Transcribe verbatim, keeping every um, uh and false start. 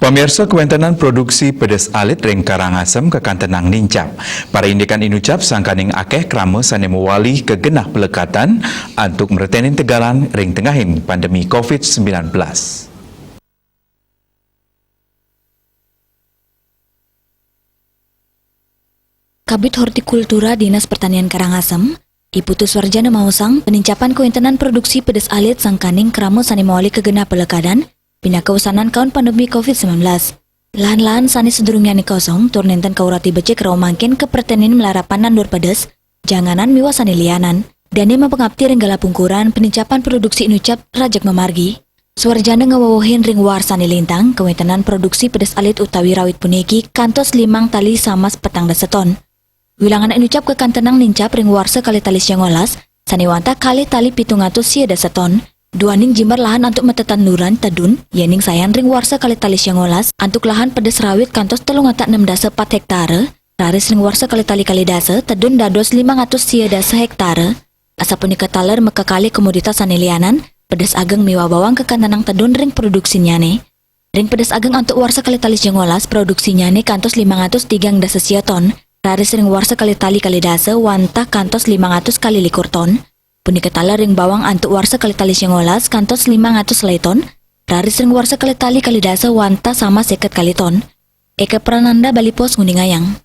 Pamirsa, kawéntenan produksi pedes alit ring Karangasem kakantenang nincap. Para indikan inucap sangkaning akéh krama sané mawali ka genah pelekatan antuk mreténin tegalan ring tengahing pandemi covid sembilan belas. Kabid Hortikultura Dinas Pertanian Karangasem, I Putu Suarjana maosang, panincapan kawéntenan produksi pedes alit sangkaning krama sané mawali ka genah pelekatan, pinaka usanan kaon pandemi covid sembilan belas. Lahan-lahan sané sadurungnyané kosong, tur nénten kaurati becik rauh mangkin kapretén malarapan nandur pedes, janganan miwah sané lianan. Dané mapangapti ring galah pungkuran, panincapan produksi inucap rajeg mamargi. Suarjana ngawewehin ring warsané lintang, kawéntenan produksi pedes alit utawi rawit puniki kantos limang tali samas petang dasa ton. Wilangan inucap kakantenang nincap ring warsa kalih tali siangolas, sané wantah kalih tali pitung atus sia dasa ton. Duaning jimbar lahan antuk matetanduran tedun, yéning sayan ring warsa kalih tali siangolas, antuk lahan pedes rawit kantos telung atak enam dasa pat héktare, raris ring warsa kalih tali kalih dasa, tedun dados limang atus sia dasa héktare. Asapunika taler makakalih komoditas sané lianan, pedes ageng miwah bawang kakantenang tedun ring produksinnyané. Ring pedes ageng antuk warsa kalih tali siangolas, produksinnyané kantos limang atus tigang dasa sia ton, raris ring warsa kalih tali kalih dasa wantah kantos limang atus kalih likur ton. Punika taler ring bawang antuk warsa kalih tali siangolas kantos limang atus kalih ton, raris ring warsa kalih tali kalih dasa wantah samas seket kalih ton. Eka Prananda, Bali Post, nguningayang.